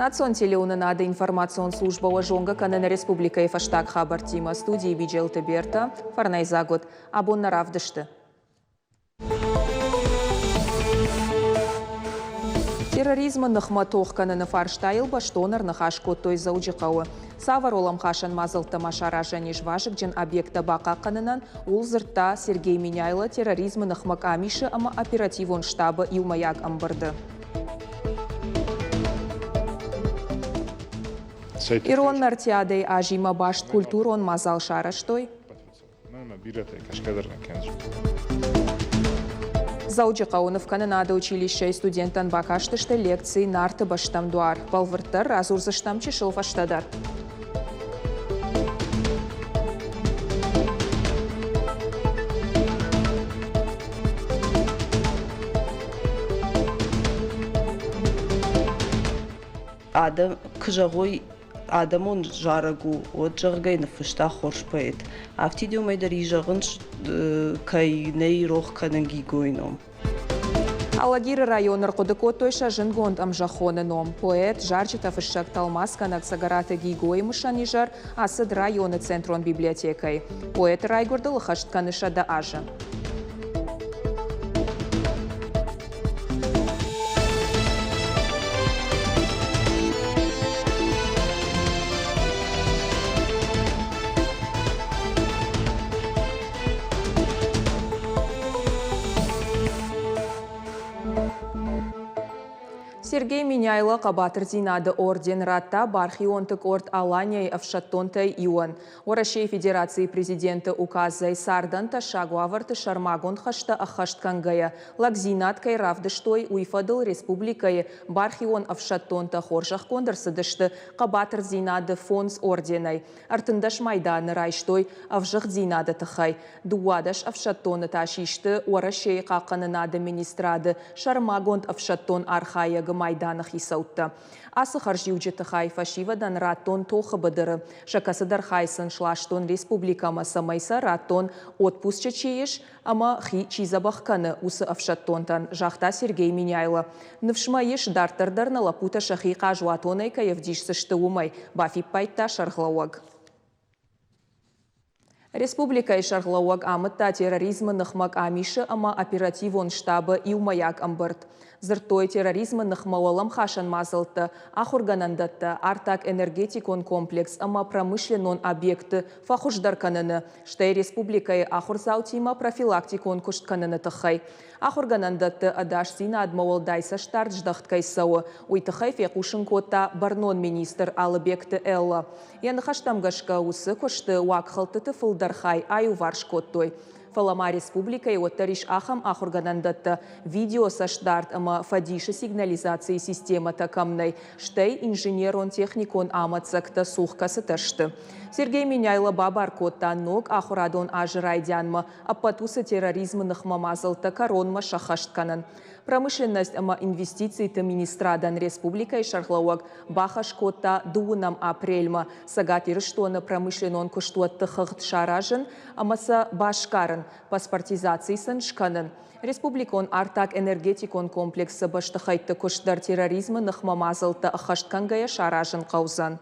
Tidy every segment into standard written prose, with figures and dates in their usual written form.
Национ телеуынынады информацион службӕ уӕ зонгӕ кӕны нӕ республикӕйы фӕстаг хабӕрттимӕ. Студийы Биджелты Берта, фӕрнӕйдзаг уыд. Абон нӕ равдысты. Терроризмы ныхмӕ тох кӕныны фарстайыл бӕстон ӕрныхас кодтой Дзӕуджыхъӕуы. Цавӕр уӕлӕмхасӕн мадзӕлттӕ ма саразӕн ис вазыгджын объекттӕ бахъахъхъӕнынӕн, ууыл дзырдта Сергей Меняйло терроризмы ныхмӕ къамисы ӕмӕ оперативон штабы иумӕйаг ӕмбырды. Ирон Нартиадӕйы азимӕ баст культурон мадзал сарӕзтой. Дзӕуджыхъӕуы нывкӕнынады училищӕйы студенттӕн бакастысты лекци «Нарты бӕстӕм дуар». Бӕлвырддӕр радзурдзыстӕм чысыл фӕстӕдӕр. Адӕм куы зӕгъой, адӕмон зарӕг у, уӕд, зӕгъгӕ, ныффыста хорз поэт. Афтид уымӕй дӕр и зӕгъын, кӕй нӕй рох кӕнын Гигойы ном. Алагиры районы ӕрхъуыды кодтой сӕ зындгонд ӕмзӕххоны ном. Поэт, зарджытӕ фыссӕг, тӕлмацгӕнӕг Цӕгӕраты Гигойы мысӕн изӕр ацыд районы центрон библиотекӕйы. Поэты райгуырдыл ӕххӕст кӕны 100 азы. Сергей Меняйло хъӕбатырдзинады орден радта бархионты къорд Алания-йы ӕфсӕддонтӕй иуӕн. Уӕрӕсейы Федерацийы Президенты указӕй цардӕн тӕссаг уавӕрты сӕрмагонд хӕстӕ ӕххӕст кӕнгӕйӕ, лӕгдзинад кӕй равдыстой, уый фӕдыл республикӕйы бархион ӕфсӕддонтӕ хорзӕхгонд ӕрцыдысты Хъӕбатырдзинады фондз орденӕй. 13 майданы райстой ӕвзыгъддзинады тыххӕй. 12 ӕфсӕддоны та систы Уӕрӕсейы Хъахъхъӕнынады министрады сӕрмагонд ӕфсӕддон архайӕгы майданы хицӕуттӕ. Ацы хӕрзиуджыты хай фӕсивӕдӕн радтон тохы быдыры. Сӕ кӕцыдӕр хай сын сластон республикӕмӕ, цӕмӕй сӕ радтон, отпусчы чи ис ӕмӕ хи чи дзӕбӕх кӕны, уыцы ӕфсӕддонтӕн, загъта Сергей Меняйло. Ныфс мӕ ис, дарддӕр дӕр нӕ лӕппутӕ сӕхи хъазуатонӕй кӕй ӕвдисдзысты, уымӕй, бафиппайдта сӕргълӕууӕг. Республикӕйы сӕргълӕууӕг амыдта терроризмы ныхмӕ къамисы ӕмӕ оперативон штабы иумӕйаг ӕмбырд. Дзырдтой терроризмы ныхмӕ уӕлӕмхасӕн мадзӕлттӕ, ахуыргӕнӕндӕттӕ, артаг-энергетикон комплекс ӕмӕ промышленнон объектты фӕхуыздӕр кӕныны, стӕй республикӕйы ахуырдзаутимӕ профилактикон куыст кӕныны тыххӕй. Ахуыргӕнӕндӕтты ӕдасдзинадмӕ уӕлдай цӕстдард здӕхт кӕй цӕуы, уый тыххӕй фехъусын кодта бӕрнон министр Алыбегты Эллӕ. Йӕ ныхӕстӕм гӕсгӕ, уыцы куысты уагхӕлдтыты фылдӕр хай аиуварс кодтой. Фӕлӕ ма республикӕйы уӕддӕр ис ахӕм ахуыргӕнӕндӕттӕ, видеоцӕстдард ӕмӕ фӕдисы сигнализацийы системӕтӕ кӕм нӕй, стӕй инженерон-техникон амӕддзӕгтӕ цух кӕцытӕ сты. Сергей Меняйло бабар кодта ног ахуырадон азы райдианмӕ ӕппӕт уыцы терроризмы ныхмӕ мадзӕлттӕ кӕронмӕ сӕххӕст кӕнын. Промышленность ӕмӕ инвестициты министрадӕн республикӕйы сӕргълӕууӕг бахӕс кодта дыууынӕм апрельмӕ Цӕгат Ирыстоны промышленнон куыстуӕтты хыгъд саразын ӕмӕ сӕ басгарын, паспортизаци сын скӕнын. Республикон артаг-энергетикон комплексы бӕстыхӕйтты куыст дӕр терроризмы ныхмӕ мадзӕлттӕ ӕххӕст кӕнгӕйӕ саразын хъӕудзӕн.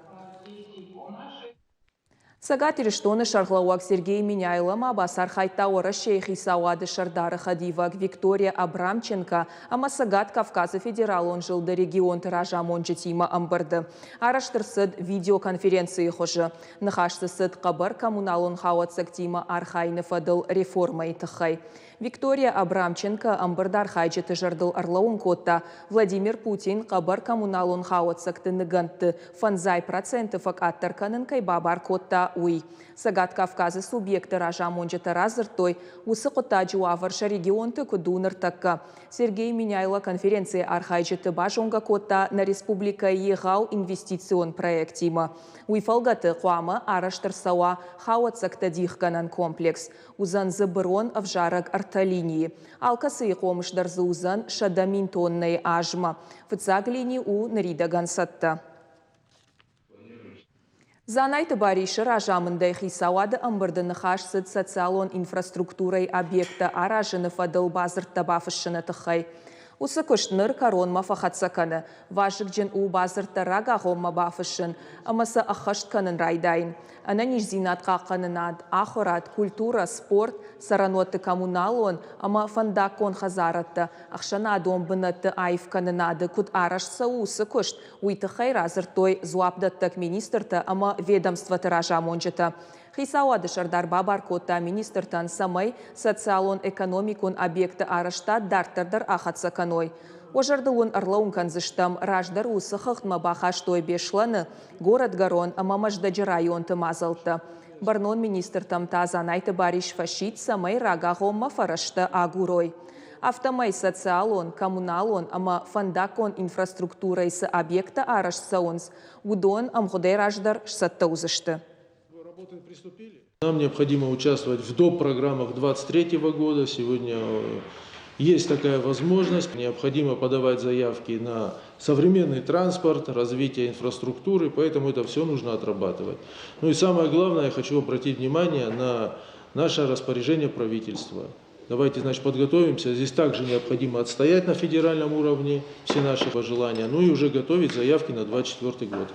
Цӕгат Ирыстоны сӕргълӕууӕг Сергей Меняйло ма бацархайдта Уӕрӕсейы хицауады сӕрдары хӕдивӕг Виктория Абрамченко ӕмӕ Цӕгат Кавказы федералон зылды регионты разамонджытимӕ ӕмбырды. Арӕзт ӕрцыд видеоконференцийы хуызы. Ныхас дзы цыд хъӕбӕр коммуналон хауӕццӕгтимӕ архайыны фӕдыл реформӕйы тыххӕй. Виктория Абрамченко ӕмбырд архайджыты зӕрдыл ӕрлӕууын кодта, Владимир Путин хъӕбӕр коммуналон хауӕццӕгты ныгӕндты 5% фӕкъаддӕр кӕнын кӕй бабар кодта, уый. Цӕгат Кавказы субъекты разамонджытӕ радзырдтой, уыцы хъуыддаджы уавӕр сӕ регионты куыд у ныртӕккӕ. Сергей Меняйло конференцийы архайджыты базонгӕ кодта нӕ республикӕйы егъау инвестицион проектимӕ. Уый фӕлгӕты хъуамӕ арӕзт ӕрцӕуа хауӕццӕгтӕ дихгӕнӕн комплекс. Уыдзӕн дзы бырон ӕвзарӕг ӕртӕ линийы. Алкӕцыйы хъомыс дӕр дзы уыдзӕн 100 000 тоннӕйы азмӕ. Фыццаг лини у ныридӕгӕн цӕттӕ. Дзанайты Барисы разамындӕй хицауады ӕмбырды ныхас цыд социалон инфраструктурӕйы объекттӕ аразыны фӕдыл бадзырдтӕ бафыссыны тыххӕй. Уыцы куыст ныр кӕронмӕ фӕхӕццӕ кӕны. Вазыгджын у бадзырдтӕ рагагъоммӕ бафыссын ӕмӕ сӕ ӕххӕст кӕнын райдайын. Ӕнӕниздзинад хъахъхъӕнынад, ахуырад, культурӕ, спорт, цӕрӕнуӕтты коммуналон ӕмӕ фӕндаггон хӕдзарадтӕ, ӕхсӕнадон бынӕтты аивкӕнынады куыд арӕзт цӕуы уыцы куыст, уый тыххӕй радзырдтой дзуапдӕттӕг министртӕ ӕмӕ ведомствоты разамонджытӕ. Хицауады сӕрдар бабар кодта министртӕн, цӕмӕй социалон-экономикон объектты арӕзтад дарддӕр дӕр ахӕццӕ кӕной. Уӕ зӕрдыл уын ӕрлӕууын кӕндзыстӕм, раздӕр уыцы хыгъдмӕ бахастой Беслӕны, Горӕтгӕрон ӕмӕ Мӕздӕджы районты мадзӕлттӕ. Бӕрнон министртӕм та Дзанайты Барис фӕсидт, цӕмӕй рагагъоммӕ фӕрӕзтӕ агурой. Афтӕмӕй социалон, коммуналон ӕмӕ фӕндаггон инфраструктурӕйы цы объекттӕ арӕзт цӕуынц, уыдон ӕмгъуыдӕй раздӕр сцӕттӕ уыдзысты. Нам необходимо участвовать в доп. Программах 2023 года. Сегодня есть такая возможность. Необходимо подавать заявки на современный транспорт, развитие инфраструктуры, поэтому это все нужно отрабатывать. Ну и самое главное, я хочу обратить внимание на наше распоряжение правительства. Давайте, значит, подготовимся. Здесь также необходимо отстоять на федеральном уровне все наши пожелания, ну и уже готовить заявки на 2024 год.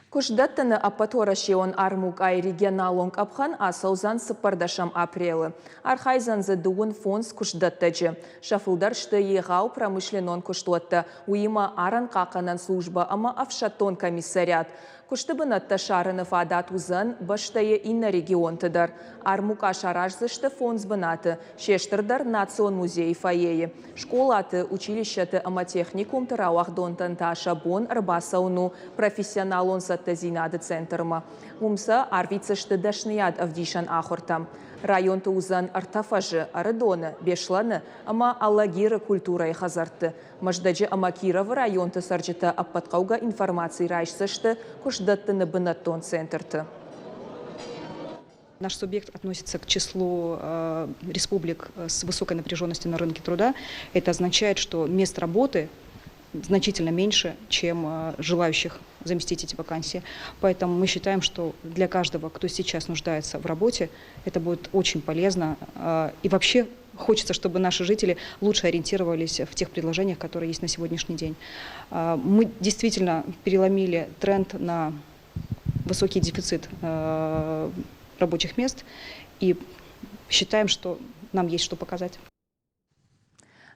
Куыстдӕттыны ӕппӕтуӕрӕсеон армукъайы регионалон къӕпхӕн ацӕудзӕн цыппӕрдӕсӕм апрелы. Архайдзӕн дзы дыууын фондз куыстдӕттӕджы. Сӕ фылдӕр сты егъау промышленнон куыстуӕттӕ, уыимӕ арӕнхъахъхъӕнӕн службӕ ӕмӕ ӕфсӕддон комиссариат. Куысты бынӕттӕ ссарыны фадат уыдзӕн бӕстӕйы иннӕ регионты дӕр. Армукъа сараздзысты фондз бынаты, се стырдӕр национ музейы фойейы. Скъолаты, училищӕты ӕмӕ техникумты рауагъдонтӕн та сӕ бон ӕрбацӕуын у профессионалон цӕттӕдзинады центрмӕ. Уым сӕ арвитдзысты дӕсныйад ӕвдисӕн ахуыртӕм. Районты уыдзӕн ӕртӕ фӕзы Ӕрыдоны, Беслӕны ӕмӕ Алагиры культурӕйы хӕдзӕртты. Мӕздӕджы ӕмӕ Кировы районты цӕрджытӕ ӕппӕтхъӕугӕ информаци райсдзысты куыстдӕттыны бынӕттон центрты. Наш субъект относится к числу республик с высокой напряженностью на рынке труда. Это означает, что мест работы значительно меньше, чем желающих заместить эти вакансии. Поэтому мы считаем, что для каждого, кто сейчас нуждается в работе, это будет очень полезно. И вообще хочется, чтобы наши жители лучше ориентировались в тех предложениях, которые есть на сегодняшний день. Мы действительно переломили тренд на высокий дефицит рабочих мест и считаем, что нам есть что показать.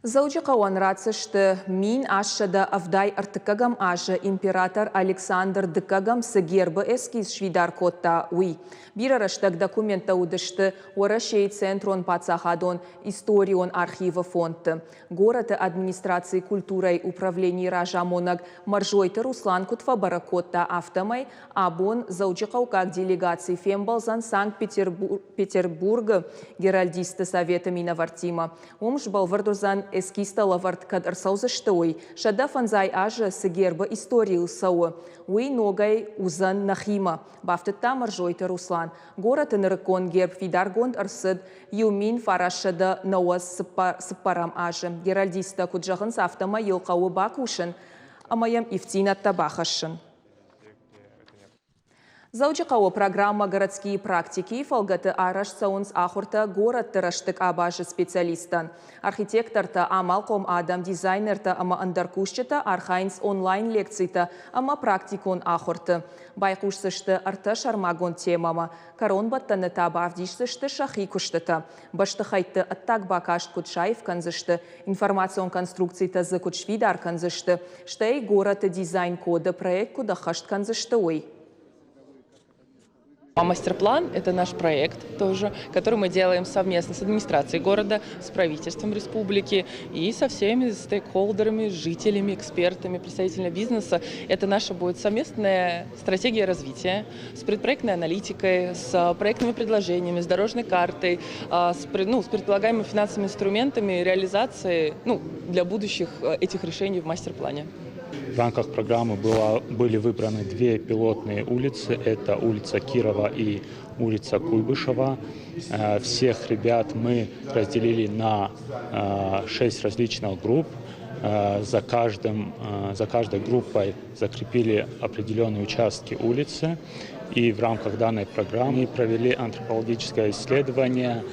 Дзӕуджыхъӕуӕн ратдзысты 1873 азы император Александр Дыккӕгӕм цы гербы эскиз сфидар кодта, уый. Бирӕ рӕстӕг документтӕ уыдысты Уӕрӕсейы Центрон паддзахадон историон архивы фондты. Горӕты администрацийы культурӕйы управленийы разамонӕг Мӕрзойты Руслан куыд фӕбӕрӕг кодта, афтӕмӕй абон дзӕуджыхъӕуккаг делегаци фембӕлдзӕн Санкт-Петербургы Геральдистты советы минӕвӕрттимӕ. Уым сбӕлвырд уыдзӕн, эскизтӕ лӕвӕрд кӕд ӕрцӕудзысты, уый. 105 азы цы гербы историйыл цӕуы, уый ногӕй уыдзӕн нӕхимӕ, бафтыдта Мӕрзойты Руслан. Горӕты нырыккон герб фидаргонд ӕрцыд 1994 азы. Геральдисттӕ куыд зӕгъынц, афтӕмӕй йыл хъӕуы бакусын ӕмӕ йӕм ивддзинӕдтӕ бахӕссын. Дзӕуджыхъӕуы программӕ «Городские практики»-йы фӕлгӕты арӕзт цӕуынц ахуыртӕ горӕтты рӕзты къабазы специалисттӕн. Архитектортӕ, амалхъом адӕм, дизайнертӕ ӕмӕ ӕндӕр кусджытӕ архайынц онлайн-лекцитӕ ӕмӕ практикон ахуырты. Байхъусдзысты ӕртӕ сӕрмагонд темӕмӕ. Кӕронбӕттӕны та бавдисдзысты сӕхи куыстытӕ. Бӕстыхӕйтты ӕддаг бакаст куыд саив кӕндзысты, информацион конструкцитӕ дзы куыд сфидар кӕндзысты, стӕй горӕты дизайн-коды проект куыд ӕххӕст кӕндзысты, уый. А мастер-план – это наш проект тоже, который мы делаем совместно с администрацией города, с правительством республики и со всеми стейкхолдерами, жителями, экспертами, представителями бизнеса. Это наша будет совместная стратегия развития с предпроектной аналитикой, с проектными предложениями, с дорожной картой, с, ну, с предполагаемыми финансовыми инструментами реализации, ну, для будущих этих решений в мастер-плане. В рамках программы были выбраны две пилотные улицы. Это улица Кирова и улица Куйбышева. Всех ребят мы разделили на шесть различных групп. За каждой группой закрепили определенные участки улицы. И в рамках данной программы провели антропологическое исследование.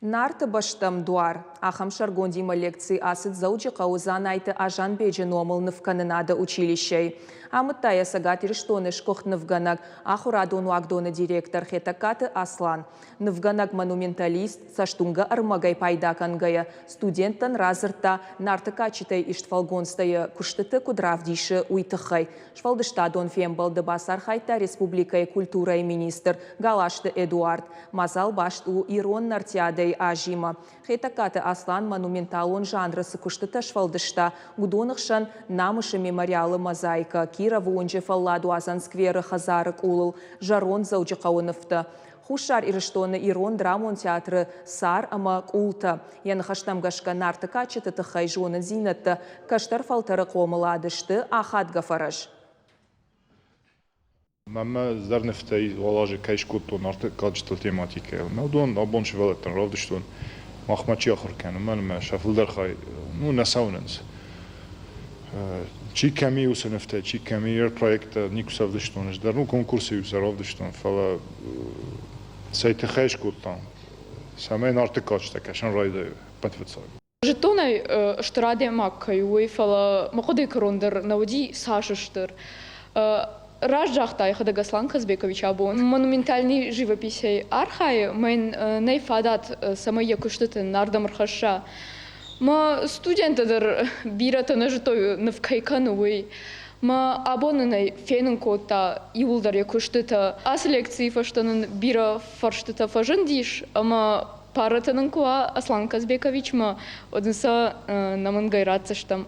Нарты бӕстӕм дуар. Ахӕм сӕргондимӕ лекци ацыд Дзӕуджыхъӕуы Дзанайты Азанбеджы номыл нывкӕнынады училищӕйы. Амыдта йӕ Цӕгат Ирыстоны сгуыхт нывгӕнӕг, ахуырадон уагдоны директор Хетӕгкаты Аслан. Нывгӕнӕг-монументалист, цӕстуынгӕ ӕрмӕгӕй пайда кӕнгӕйӕ, студенттӕн радзырдта, Нарты кадджытӕй ист фӕлгонцтӕ йӕ куыстыты куыд равдисы, уый тыххӕй. Сфӕлдыстадон фембӕлды бацархайдта республикӕйы культурӕйы министр Галазты Эдуард. Мадзал баст у ирон нартиадӕйы азимӕ. Хетӕгкаты Аслан монументалон жанры цы куыстытӕ сфӕлдыста, уыдоны хсӕн Намысы мемориалы мозаикӕ, Кировы уынджы фӕлладуадзӕн скверы хӕдзары къулыл зӕронд Дзӕуджыхъӕуы нывтӕ, Хуссар Ирыстоны ирон драмон театры цар ӕмӕ къултӕ. Йӕ ныхӕстӕм гӕсгӕ Нарты кадджыты тыххӕй зонындзинӕдтӕ кӕстӕр фӕлтӕры хъомылады сты ахадгӕ фӕрӕз. Мӕнмӕ зӕрнывтӕй уал азы кӕй скодтон Нарты кадджытыл тематикӕйыл. Мӕ уыдон абон сывӕллӕттӕн равдыстон. Махмӕ чи ахуыр кӕны, мӕн ӕмӕ сӕ фылдӕр хай ну, нӕ цӕуынц. Чи кӕм и уыцы нывтӕ, чи кӕм и проекттӕ никуы сӕвдыстон ӕз дӕр. Ну, конкурсы-иу сӕ равдыстон, фӕлӕ цӕй тыххӕй скодтам, цӕмӕй Нарты кадджытӕ кӕсын райдайой ӕппӕт фыццаг. Зыдтон ӕй, стыр адӕймаг кӕй у, уый, фӕлӕ мӕ хъуыдыйы кӕрон дӕр нӕ уыди, цас стыр. Раст загъта йӕхӕдӕг Аслан Казбекович абон. Монументальный живописӕй архайы, мӕн нӕй фадат, цӕмӕй йӕ куыстыты нардӕм ӕрхӕсса. Мӕ студенттӕ дӕр бирӕтӕ нӕ зыдтой, ныв кӕй кӕны, уый. Мӕ абон ын ӕй фенын кодта иууылдӕр йӕ куыстытӕ. Ацы лекцийы фӕстӕ нын бирӕ фӕрстытӕ фӕзындис ӕмӕ парӕтӕ нын куы уа Аслан Казбековичмӕ, уӕд ын сӕ нӕмӕнгӕй ратдзыстӕм.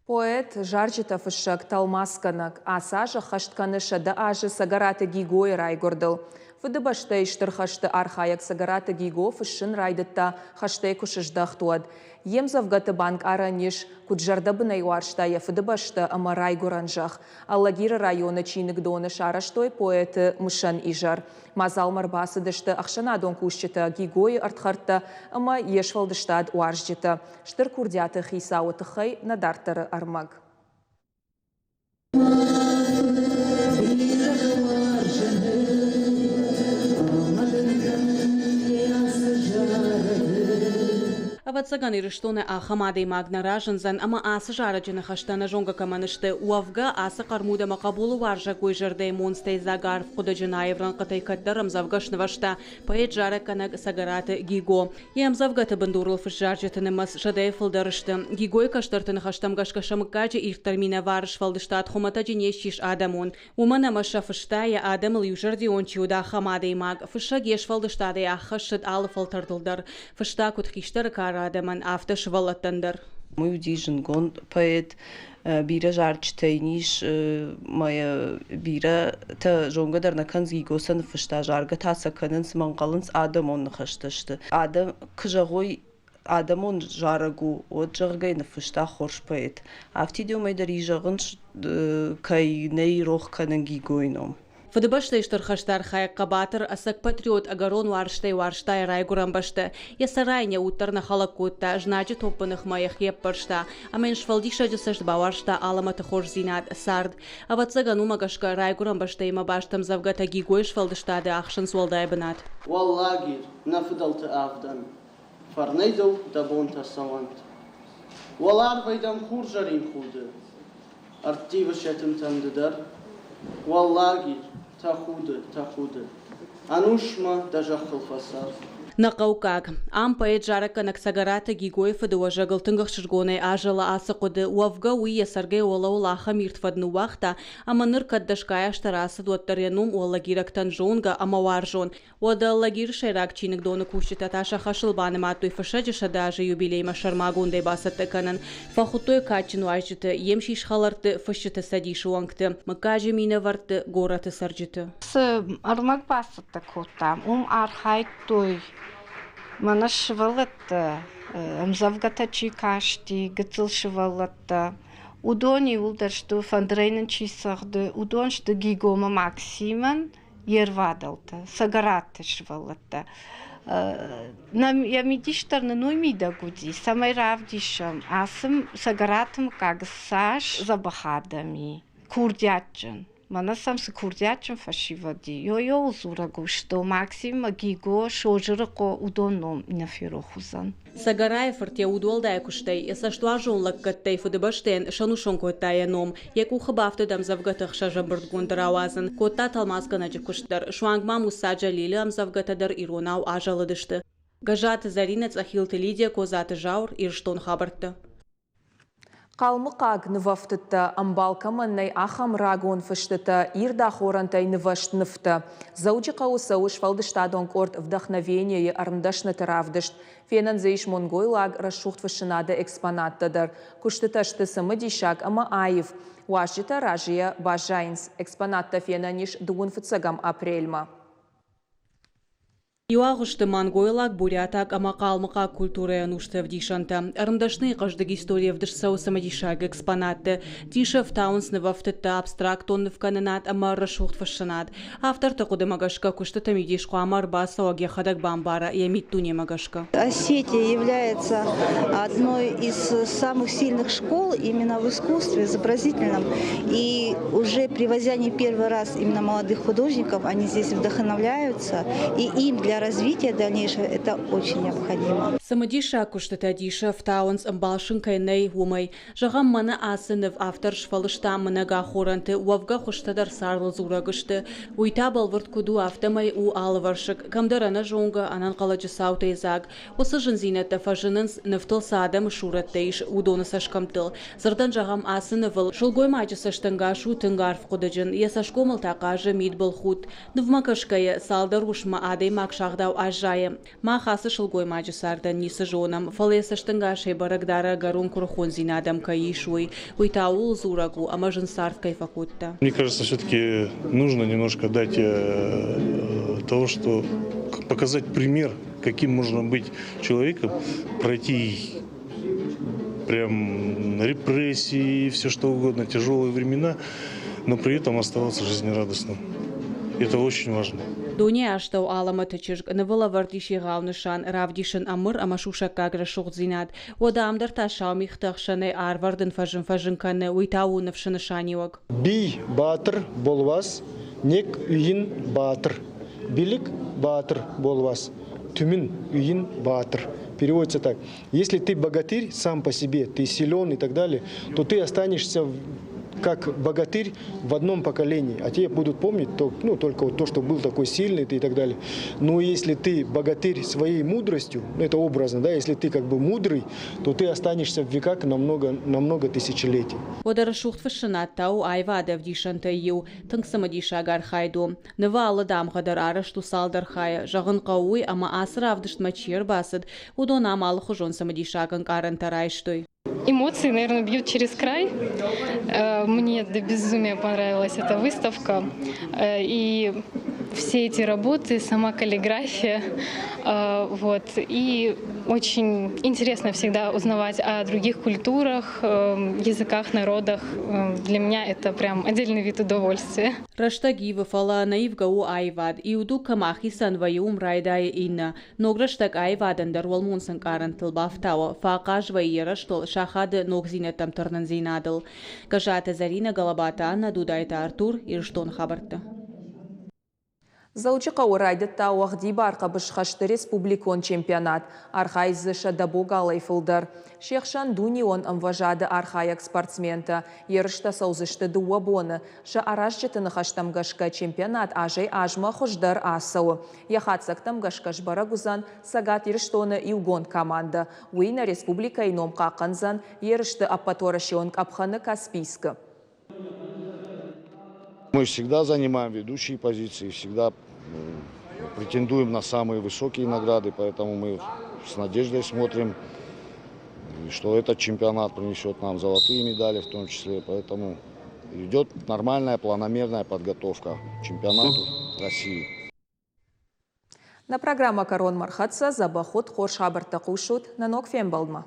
Поэт, зарджытӕ фыссӕг, тӕлмацгӕнӕг ацы аз ӕххӕст кӕны 100 азы Цӕгӕраты Гигойы райгуырдыл. Фыдыбӕстӕйы Стыр хӕсты архайӕг Цӕгӕраты Гиго фыссын райдыдта, хӕстӕй куы сыздӕхт, уӕд. Йе мдзӕвгӕты банкъарӕн ис, куыд зӕрдӕбынӕй уарзта йӕ фыдыбӕстӕ ӕмӕ райгуырӕн зӕхх. Алагиры районы чиныгдоны сарӕзтой поэты мысӕн изӕр. Мадзалмӕ ӕрбацыдысты ӕхсӕнадон кусджытӕ, Гигойы ӕрдхӕрдтӕ ӕмӕ йе сфӕлдыстад уарзджытӕ. Стыр курдиаты хицауы тыххӕй нӕ дарддӕры ӕрмӕг. Ӕвӕццӕгӕн, Ирыстоны ахӕм адӕймаг нӕ разындзӕн, ӕмӕ ацы зарӕджы ныхӕстӕ ӕнӕзонгӕ кӕмӕн сты. Уӕвгӕ, ацы хъӕрмуд ӕмӕ хъӕбулы уарзӕгой зӕрдӕйы монцтӕй дзаг арф хъуыдыджын аив рӕнхъытӕй кӕддӕр ӕмдзӕвгӕ снывӕзта поэт-зарӕггӕнӕг Цӕгӕраты Гиго. Йе мдзӕвгӕты бындурыл фыст зарджыты нымӕц сӕдӕйы фылдӕр сты. Гигойы кӕстӕрты ныхӕстӕм гӕсгӕ сӕ мыггаджы ирддӕр минӕвары сфӕлдыстад хуымӕтӕджы не ссис адӕмон. Уымӕн ӕмӕ сӕ фыста, йӕ адӕмыл иузӕрдион чи уыд, ахӕм адӕймаг. Фыссӕг йе сфӕлдыстадӕй ӕххӕссыд алы фӕлтӕртыл дӕр. Фыста куыд хистӕры кары адӕмӕн, афтӕ сывӕллӕттӕн дӕр. Уый уыди зындгонд поэт, бирӕ зарджытӕ йын ис, мӕ бирӕтӕ зонгӕ дӕр нӕ кӕнынц, Гиго сӕ ныффыста, заргӕ та сӕ кӕнынц, ӕмӕ ӕнхъӕлынц адӕмон ныхӕстӕ сты. Адӕм куы зӕгъой, адӕмон зарӕг у, уӕд, зӕгъгӕ, ныффыста хорз поэт. Афтид уымӕй дӕр и зӕгъын, кӕй нӕ рох кӕнын Гигойы ном. Фыдыбӕстӕйы Стыр хӕсты архайӕг хъӕбатыр, ӕцӕг патриот ӕгӕрон уарзтӕй уарзта йӕ райгуырӕн бӕстӕ. Йӕ сӕрӕй йӕ уд дӕр нӕ хӕлӕг кодта, знаджы топпы ныхмӕ йӕхи ӕппӕрста ӕмӕ йын сфӕлдисӕджы цӕст бауарзта алӕмӕты хорздзинад, цард. Ӕвӕццӕгӕн, уымӕ гӕсгӕ райгуырӕн бӕстӕимӕ баст ӕмдзӕвгӕтӕ Гигойы сфӕлдыстады ахсынц уӕлдай бынат. Уӕллаг Ир, нӕ фыдӕлты авдӕн, фӕрнӕй дыл дӕ бонтӕ цӕуӕнт. Уӕларвӕй дӕм хурзӕрин худы, ӕрттивыс йӕ тынтӕм ды дӕр. Уӕллаг Ир, тӕхуды, тӕхуды, ӕнусмӕ дӕ зӕххыл фӕцӕр. Нӕ хъӕуккаг. Ам поэт-зарӕггӕнӕг Цӕгӕраты Гигойы фыдыуӕзӕгыл тынг ӕхсызгонӕй азӕлы ацы хъуыды. Уӕвгӕ, уый йӕ цӕргӕ уӕлӕуыл ахӕм ирд фӕд ныууагъта, ӕмӕ ныр кӕд дӕсгай азтӕ рацыд, уӕддӕр йӕ ном уӕллагирӕгтӕн зонгӕ ӕмӕ уарзон. Уӕдӕ Алагиры сӕйраг чиныгдоны кусджытӕ та сӕ хӕсыл банымадтой фыссӕджы 100 азы юбилеймӕ сӕрмагондӕй бацӕттӕ кӕнын. Фӕхуыдтой кадджын уазджыты, йе мсис хӕлӕртты, фысджыты цӕдисы уӕнгты, мыггаджы минӕвӕртты, горӕты цӕрджыты. Цы ӕрмӕг бацӕттӕ кодтам, уым архайдтой мӕнӕ сывӕллӕттӕ, ӕмдзӕвгӕтӕ чи касти, гыццыл сывӕллӕттӕ. Уыдон иууылдӕр сты, фӕндырӕй нын чи цӕгъды, уыдон сты Гигомы Максимӕн йе рвадӕлтӕ, Цӕгӕраты сывӕллӕттӕ. Йӕ мидис дӕр нын уый мидӕг уыди, цӕмӕй равдисӕм, ацы Цӕгӕраты мыггаг цас дзӕбӕх адӕм и, курдиатджын. Мӕнӕ сӕм цы курдиатджын фӕсивӕд и, йо-йоуыл дзурӕг у сты. Максим, Гиго, Созырыхъо, уыдон ном нӕ ферох уыдзӕн. Цӕгӕрайы фырт йӕ удуӕлдай куыстӕй, йӕ цӕстуарзон лӕггӕдтӕй Фыдыбӕстӕйӕн сӕнусон кодта йӕ ном. Йӕ къухы бафтыд ӕмдзӕвгӕты ӕхсӕз ӕмбырдгонды рауадзын. Кодта тӕлмацгӕнӕджы куыст дӕр. Суанг ма Муссӕ Джалилы ӕмдзӕвгӕтӕ дӕр иронау азӕлыдысты. Гӕззаты Зӕринӕ, Цъӕхилты Лидия, Козаты Зауыр, Ирыстон хабӕрттӕ. Хъалмыхъаг нывӕфтыдтӕ, ӕмбал кӕмӕн нӕй, ахӕм рагон фыстытӕ, ирд ахорӕнтӕй нывӕзт нывтӕ. Дзӕуджыхъӕуы цӕуы сфӕлдыстадон къорд «Вдохновение»-йы ӕрмдӕсныты равдыст. Фенӕн дзы ис монгойлаг рӕсугъд фыссынады экспонаттӕ дӕр. Куыстытӕ сты цымыдисаг ӕмӕ аив. Уазджытӕ разыйӕ баззайынц. Экспонаттӕ фенӕн ис дыууын фыццӕгӕм апрельмӕ. Иу агъуысты монгойлаг, бурятаг ӕмӕ хъалмыхъаг культурӕйы ӕнусты ӕвдисӕнтӕ. Ӕрмдӕсныйы хъӕздыг истори ӕвдыст цӕуы цымыдисаг экспонатты. Дисы ӕфтауынц нывӕфтыдтӕ, абстрактон нывкӕнынад ӕмӕ рӕсугъд фыссынад. Авторты хъуыдымӕ гӕсгӕ куыстыты мидис хъуамӕ ӕрбацӕуӕг йӕхӕдӕг бамбара йӕ миддунемӕ гӕсгӕ. Осетия является одной из самых сильных школ именно в искусстве изобразительном. И уже привозя не первый раз именно молодых художников, они здесь вдохновляются, и им для развития дальнейшего это очень необходимо. Цымыдисаг куыстытӕ дисы ӕфтауынц, ӕмбал сын кӕй нӕй, уымӕй. Зӕгъӕм, мӕнӕ ацы ныв автор сфӕлыста мынӕг ахорӕнты, уӕвгӕ хуызтӕ дӕр цардыл дзурӕг сты. Уый та бӕлвырд куыд у, афтӕмӕй у алывӕрсыг, кӕмдӕр ӕнӕзонгӕ, ӕнӕнхъӕлӕджы цаутӕй дзаг. Уыцы зындзинӕдтӕ фӕзынынц, нывтыл цы адӕмы сурӕттӕ ис, уыдоны цӕсгӕмттыл. Дзырдӕн зӕгъӕм, ацы нывыл сылгоймаджы цӕстӕнгас у тынг арфхъуыдыджын, йӕ цӕсгомыл та хъазы мидбылхудт. Нывмӕ кӕсгӕйӕ, цалдӕр уысммӕ адӕймаг сагъдау аззайы. Мах ацы сылгоймаджы цардӕн ницы зонӕм, фӕлӕ йӕ цӕстӕнгасӕй бӕрӕг дары ӕгӕрон куырыхондзинад ӕм кӕй ис, уый. Уый та ууыл дзурӕг у, ӕмӕ зын цард кӕй фӕкодта. Мне кажется, все-таки нужно немножко дать того, что показать пример, каким можно быть человеком, пройти прям репрессии, все что угодно, тяжелые времена, но при этом оставаться жизнерадостным. Это очень важно. Дунейы астӕу алӕмӕты чызг нывыл ӕвӕрд ис егъау нысан, равдисын ӕмыр ӕмӕ сусӕггаг рӕсугъддзинад. Уӕдӕ ам дӕр та сау мигъты ӕхсӕнӕй арвӕрдын фӕзын-фӕзын кӕны, уый та у ныфсы нысаниуӕг. Бий баатыр болбас, нек үйин баатыр. Билик баатыр болбас, түмүн үйин баатыр. Переводится так. Если ты богатырь сам по себе, ты силен и так далее, то ты останешься как богатырь в одном поколении, а тебе будут помнить то, ну, только вот то, что был такой сильный ты и так далее. Но если ты богатырь своей мудростью, ну, это образно, да, если ты как бы мудрый, то ты останешься в веках на много, на много тысячелетий. Уӕдӕ рӕсугъд фыссынад та у аивады ӕвдисӕнтӕй иу. Тынг цымыдисаг архайд у. Нывы алы дамгъӕ дӕр арӕзт у цалдӕр хайӕ. Зӕгъын хъӕуы уый, ӕмӕ ацы равдыстмӕ чи ӕрбацыд, уыдон ам алыхуызон цымыдисаг ӕнкъарӕнтӕ райстой. Эмоции, наверное, бьют через край. Мне до безумия понравилась эта выставка. И все эти работы, сама каллиграфия. Вот. И очень интересно всегда узнавать о других культурах, языках, народах. Для меня это прям отдельный вид удовольствия. Рӕстӕг ивы, фӕлӕ ӕнӕивгӕ у аивад. Иу дуг кӕм ахицӕн вӕййы, уым райдайы иннӕ. Ног рӕстӕг аивадӕн дӕр уӕлмонц ӕнкъарӕнтыл бафтауы, фӕахъаз вӕййы йӕ рӕзтыл, сахады ногдзинӕдтӕм тырнындзинадыл. Гӕззаты Зӕринӕ, Галабаты Аннӕ, Дудайты Артур, Ирыстоны хабӕрттӕ. Дзӕуджыхъӕуы райдыдта уӕгъдибар хъӕбысхӕсты республикон чемпионат. Архайы дзы сӕдӕ богалӕй фылдӕр. Се хсӕн дунеон ӕмвӕзады архайӕг спортсментӕ. Ерыстӕ цӕудзысты дыууӕ боны. Сӕ аразджыты ныхӕстӕм гӕсгӕ чемпионат азӕй-азмӕ хуыздӕр ацӕуы. Йӕ хатдзӕгтӕм гӕсгӕ сбӕрӕг уыдзӕн Цӕгат Ирыстоны иугонд командӕ. Уый нӕ республикӕйы ном хъахъхъӕндзӕн ерысты ӕппӕтуӕрӕсеон къӕпхӕны Каспийскы. Мы всегда занимаем ведущие позиции, всегда претендуем на самые высокие награды, поэтому мы с надеждой смотрим, что этот чемпионат принесет нам золотые медали в том числе. Поэтому идет нормальная планомерная подготовка к чемпионату России. Нӕ программӕ кӕронмӕ рхӕццӕ, дзӕбӕх ут, хорз хабӕрттӕ хъусут нӕ ног фембӕлдмӕ.